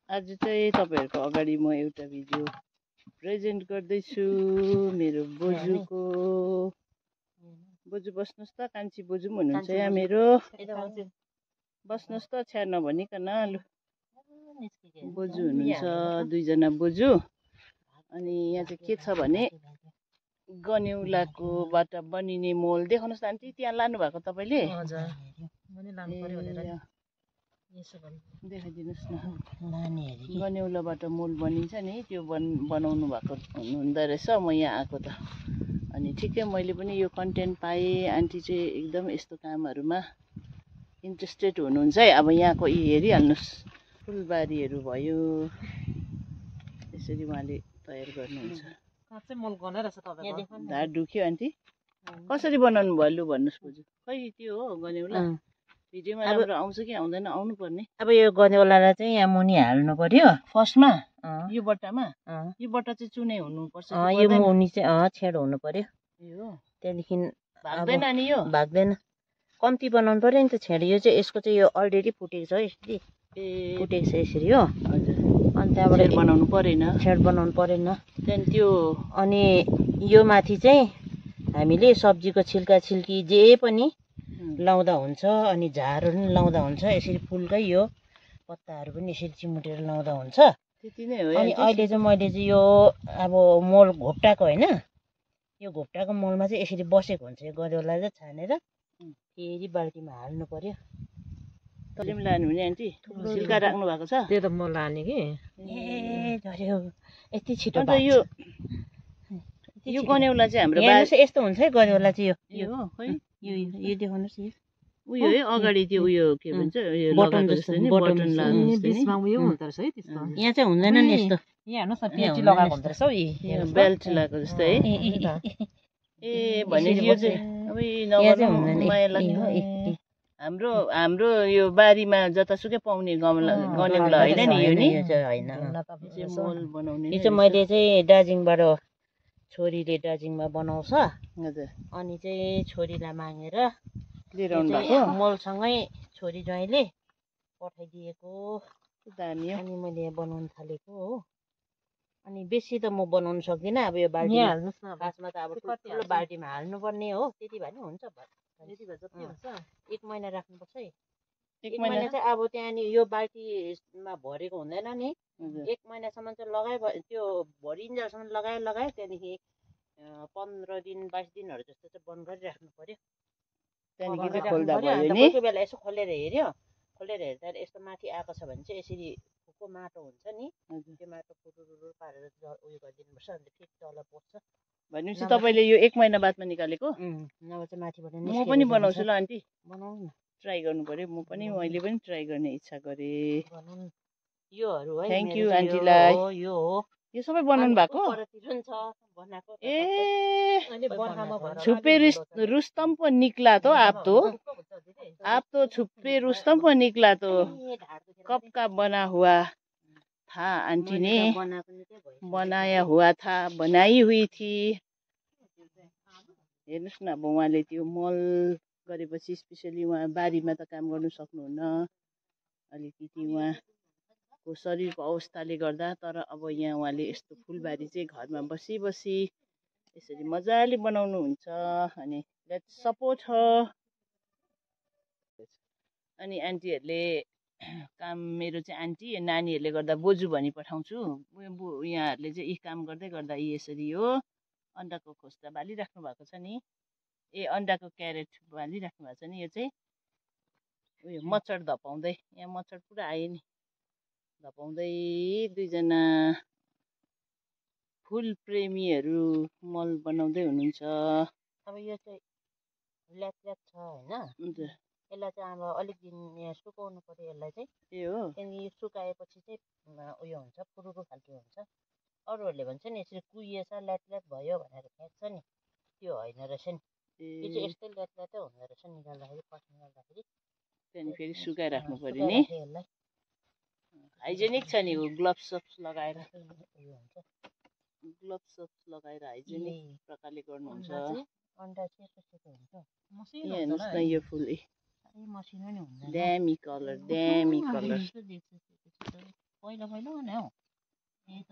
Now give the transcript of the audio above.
आज चाहिँ तपाईहरुको अगाडि म एउटा भिडियो प्रेजेन्ट गर्दैछु मेरो बोजूको। बोजू बस्नुस् त, कान्छी बोजू पनि हुनुहुन्छ यहाँ मेरो। बस्नुस् त, छ्या नभनिकन। लु बोजू हुनुहुन्छ, दुईजना बोजू। अनि यहाँ चाहिँ के छ भने गन्यौलाकोबाट बनिने मोल देखाउनुस् त आन्टी, त्यहाँ लानु भएको तपाईले? हजुर मैले लानु पर्यो भनेर देखाइदिनुस् न। गन्यौलाबाट मोल बनिन्छ नि, त्यो बनाउनु भएको हुँदो रहेछ। म यहाँ आएको त, अनि ठिकै मैले पनि यो कन्टेन्ट पाएँ। आन्टी चाहिँ एकदम यस्तो कामहरुमा इन्ट्रेस्टेड हुनुहुन्छ है। अब यहाँको हेरिहाल्नुस्, फुलबारीहरू भयो, यसरी उहाँले तयार गर्नुहुन्छ। काँचै मोल गनेरछ तपाईको। धार दुख्यो आन्टी, कसरी बनाउनु भयो लु भन्नुस् बोजू। खै त्यो हो गन्यौला, भिडियोमा राम्रो आउँछ कि आउँदैन आउनु पर्ने। अब यो गन्यौलालाई चाहिँ यहाँ मुनि हाल्नु पर्यो फर्स्टमा। यो बट्टामा, यो बट्टा चाहिँ चुने हुनुपर्छ। यो मुनि चाहिँ छेड हुनु पर्यो। यो त्यहाँदेखि भाग्दैन नि, यो भाग्दैन, कम्ती बनाउनु पर्यो नि त छेड। यो चाहिँ यसको चाहिँ यो अलरेडी फुटेको छ है, यसरी फुटेको छ यसरी हो। हजुर, अनि त्यहाँबाट बनाउनु परेन, छेड बनाउनु परेन। त्यहाँदेखि त्यो अनि यो माथि चाहिँ हामीले सब्जीको छिल्का छिल्की जे पनि लाउँदा हुन्छ, अनि झारहरू पनि लाउँदा हुन्छ। यसरी फुलकै यो पत्ताहरू पनि यसरी चिमुटेर लाउँदा हुन्छ। त्यति नै हो। अनि अहिले चाहिँ मैले चाहिँ यो अब मोल घोप्टाको होइन, यो घोप्टाको मोलमा चाहिँ यसरी बसेको हुन्छ। यो गन्यौला चाहिँ छानेर फेरि बाल्टीमा हाल्नु पर्यो। तैँले पनि लानु हुने आन्टी, छिल्का राख्नु भएको छ? त्यो त म लाने कि। ए झर्यो, यति छिटो। अन्त यो गन्यौला चाहिँ हाम्रो यस्तो हुन्छ है गन्यौला चाहिँ। यो हो खै, यो देखाउनुस्। यो उयो है अगाडि त्यो उयो के भन्छ, बटन जस्तो नि, बटन लाग्नु बिचमा उयो हुन्छ रहेछ है त्यस्तो। यहाँ चाहिँ हुँदैन नि यस्तो। यहाँ हेर्नुस् न, पेटी लगाएको हुन्छ रहेछ हौ। बेल्ट लगाएको जस्तो है। ए भनेपछि यो चाहिँ अब माया लाग्ने। हाम्रो यो बारीमा जतासुकै पाउने गन्यौला होइन नि यो नि। होइन, मोल बनाउने। यो चाहिँ मैले चाहिँ दार्जिलिङबाट, छोरीले दार्जिलिङमा बनाउँछ। हजुर, अनि चाहिँ छोरीलाई मागेर लिएर आउनु भएको। मोलसँगै छोरी ज्वाइँले पठाइदिएको दामी हो। अनि मैले बनाउनु थालेको हो। अनि बेसी त म बनाउनु सक्दिनँ। अब यो बाल्टीमा हाल्नुस् न, खासमा त अब ठुलो बाल्टीमा हाल्नुपर्ने हो। त्यति भए नि हुन्छ। एक महिना राख्नुपर्छ है। एक महिना चाहिँ अब त्यहाँनिर यो बाल्टीमा भरेको हुँदैन नि। एक महिनासम्म चाहिँ त्यो भरिन्जेलसम्म लगायो। त्यहाँदेखि 15 दिन 22 दिनहरू जस्तो चाहिँ बन्द गरिराख्नु पर्यो। त्यहाँदेखि खोल्दा भयो नि। कोही बेला यसो खोलेर हेर्यो, खोलेर हेर्दा यस्तो माथि आएको छ भने चाहिँ यसरी फुको माटो हुन्छ नि, त्यो माटो फुरुरु पारेर उयो गरिदिनुपर्छ। अन्त फेरि तल पोस्छ। भनेपछि तपाईँले यो एक महिना बादमा निकालेको? नभए चाहिँ माथिबाट म पनि बनाउँछु ल आन्टी, बनाउनु न। ट्राई गर्नु पर्यो। मैले पनि ट्राई गर्ने इच्छा गरेँ। योहरू है, थ्याङ्क यू आन्टीलाई। यो हो, यो सबै बनाउनु भएको? ए छुपे रुस्तम पो निक्ला तो आप तो छुपे रुस्तम पो निक्ला तो कब का बना हुआ था आंटी ने बनाया हुआ था, बनाई हुई थी। हेर्नुस् न, अब उहाँले त्यो मल गरेपछि स्पेसली उहाँ बारीमा त काम गर्नु सक्नुहुन्न, अलिकति उहाँको शरीरको अवस्थाले गर्दा। तर अब यहाँ उहाँले यस्तो फुलबारी चाहिँ घरमा बसी बसी यसरी मजाले बनाउनुहुन्छ। अनि लेट्स सपोर्ट हर। अनि आन्टीहरूले काम, मेरो चाहिँ आन्टी, नानीहरूले गर्दा बोजू भनी पठाउँछु। यहाँहरूले चाहिँ यी काम गर्दै गर्दा यसरी हो अन्डाको खोस्टा बालिराख्नु भएको छ नि। अन्डाको क्यारेट बालिराख्नु भएको छ नि। यो चाहिँ उयो मच्छर धपाउँदै, यहाँ मच्छर पुरा आयो नि, धपाउँदै दुईजना फुल प्रेमीहरू मल बनाउँदै हुनुहुन्छ। अब यो चाहिँ ल्याट छ होइन, यसलाई चाहिँ अब अलिक दिन यहाँ सुकाउनु पर्यो यसलाई चाहिँ। ए हो, त्यहाँदेखि यो सुकाएपछि चाहिँ उयो हुन्छ, फुरुरु खालको हुन्छ। अरूहरूले भन्छ नि यसरी कुहिएछ ल्याट भयो भनेर फ्याँक्छ नि, त्यो होइन रहेछ नि। यो चाहिँ यस्तै ल्याटै हुँदो रहेछ निकाल्दाखेरि, पट्टी निकाल्दाखेरि। त्यहाँदेखि फेरि सुकाइराख्नु पर्यो नि। हाइजेनिक छ नि, ग्लोभ्स लगाएर, हाइजेनिक प्रकारले गर्नुहुन्छ। अन्डा चाहिँ कस्तो हुन्छ, हेर्नुहोस् न यो फुल, मसिनो नि हुन्छ। ड्यामी कलर, ड्यामी कलर। पहिलो पहिलो नै हौ ए